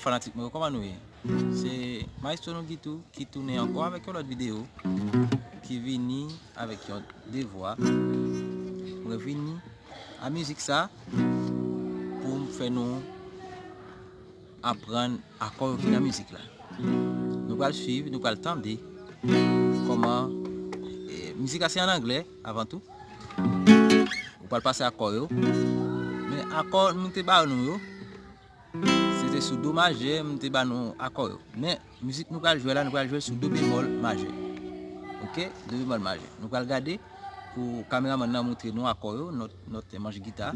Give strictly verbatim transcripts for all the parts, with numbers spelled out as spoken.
Fanatik mwen yo, kòman nou ye? Se Maestro Nougitou ki tounen ankò avèk yon lòt videyo, ki vini avèk yon devwa. Mwen vini a mizik sa pou m fè nou aprann akò yo ki nan mizik la. Nou pral swiv, nou pral tande kòman, eh, mizik la se an anglè avan tou. Ou pral pase akò yo. Men akò nou te ba nou yo, se te sou do majè, m te ba nou akò yo. Men mizik nou pral jwe la, nou pral jwe sou do bemòl majè. Oke? Do bemòl majè. Nou pral gade pou kameramann nan montre nou akò yo, nòt, nòt manch gita.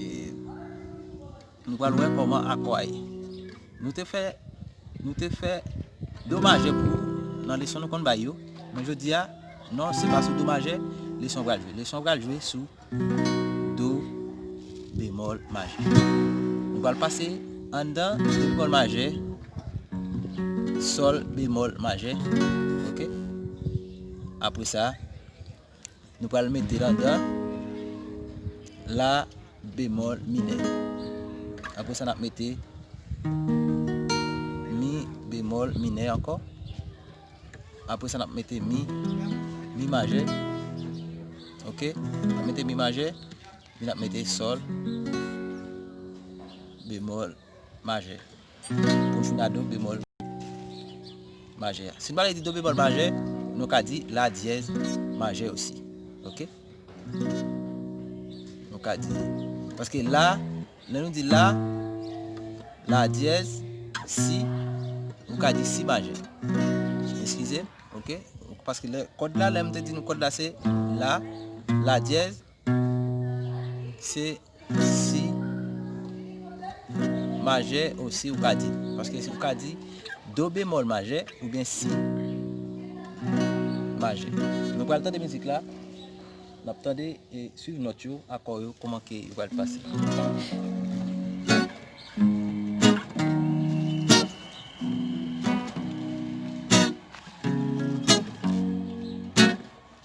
E nou pral wè kòman akò a ye. Nou te fè, nou te fè do majè pou nan leson nou konn bay yo. Men jodi a, non, se pa sou do majè leson pral jwe. Leson pral jwe sou do bemòl majè. Nou pral pase anndan do bemòl majè, sòl bemòl majè. Oke? Apre sa, nou pral mete l anndan la bemòl minè. Apre sa, n ap mete mi bemòl minè ankò. Apre sa, n ap mete mi, mi majè. Oke? N ap mete mi majè, epi n ap mete sòl bemòl majè. Pou n fin a do bemòl majè a. Si n pa vle di do bemòl majè, nou ka di la dyèz majè osi. Oke? Nou ka di. Paske la, lè nou di la, la dyèz, si, nou ka di si majè. Eskize m, oke? Paske lè, kòd la, lè m te di nou kòd la se la, la dyèz, se si majè osi ou ka di. Paske ou ka di do bemòl majè oubyen si majè. Nou pral tande mizik la. N ap tande e swiv nòt yo, akò yo, kòman ke yo pral pase.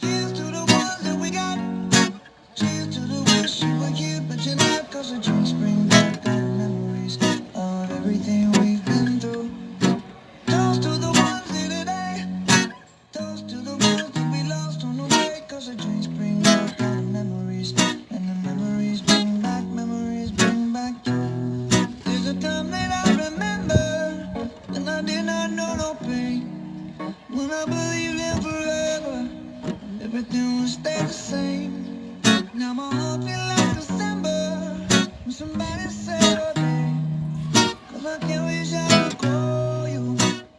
Cheers to the ones that we got. Cheers to the wish you were here, but you're not. 'Cause the drinks bring back the memories of everything we've been through. Toast to the ones here today. Toast to the ones that we lost on the way. 'Cause the drinks bring back the memories, and the memories bring back, memories bring back you. There's a time that I remember when I did not know no pain. When I believed in forever, and everything would stay the same. Now my heart feel like December when somebody say your name. 'Cause I can't reach out to call you,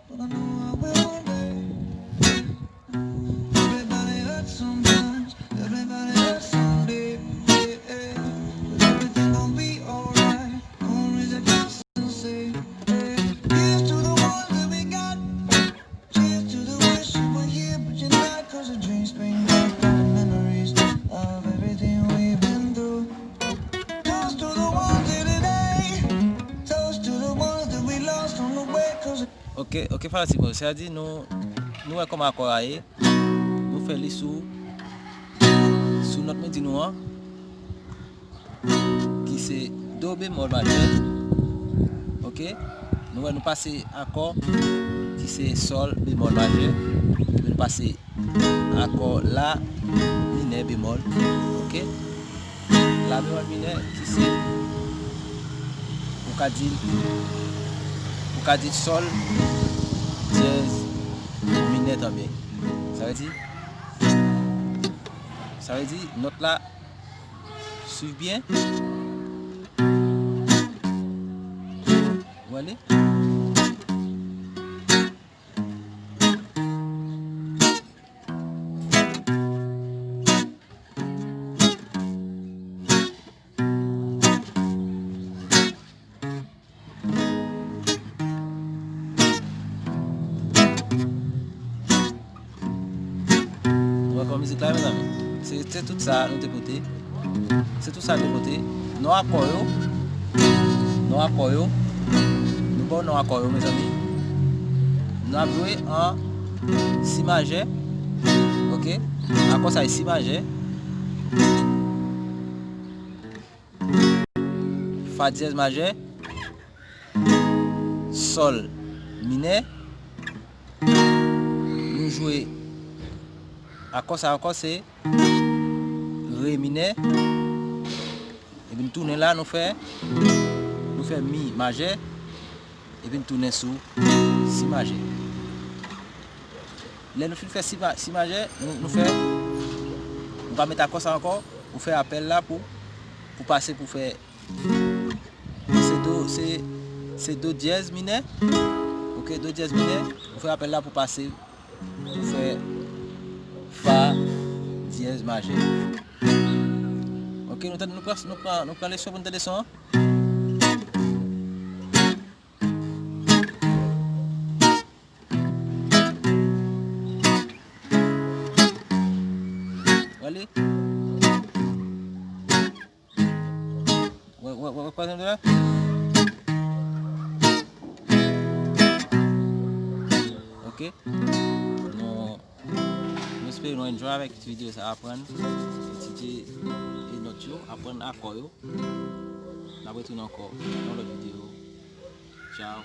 but I know I will one day. Everybody hurts sometimes, everybody hurts someday. Yeah, yeah. But everything gon' be alright. Gonna raise a glass and say, hey, here's to the ones that we got. Cheers to the wish you were here, but you're not. 'Cause the drinks bring back the memories of everything we've been through. Toast to the ones here today. Toast to the ones that we lost on the way. 'Cause... Oke, oke, fanatik mwen. Sa di nou, nou wè kòman akò a ye. Nou fè li sou, sou nòt midi nou an, ki se do bemòl majè. Oke? Nou wè nou pase akò ki se sòl bemòl majè. Epi nou pase akò la minè bemòl. Oke? La bemòl minè ki se, ou ka di, ou ka di sòl dyèz minè tanmen. Sa vle di, sa vle di nòt la swiv byen. Ou wè li? Nou wè kòman mizik la, mezanmi. Se, se tout sa nou te pote. Se tout sa nou te pote. Non akò yo. Non akò yo. Nou ba w non akò yo, mezanmi. Nou ap jwe an si majè. Oke? Akò sa e si majè. Fa dyèz majè. sòl minè. Nou jwe akò sa ankò, se re minè. Epi n tounen la, nou fè, nou fè mi majè. Epi n tounen sou si majè. Lè nou fin fè si, ma- si majè, nou, nou fè, nou pa met akò sa ankò, ou fè apèl la pou, pou pase pou fè, se do, se, se do dyèz minè. Ok, do dyèz minè, ou fè apèl la pou pase, pou fè fa dyèz majè. Ok, nou tande, nou pran, nou pran, nou pran leson pou nou tande son an. Wale. Wè, wè, wè, wè, wè, wè. Ok. Nou, nou espere nou enjoy avèk ti videyo sa, aprann etidye e nòt yo, aprann akò yo. N ap retounen ankò nan lòt videyo. Ciao.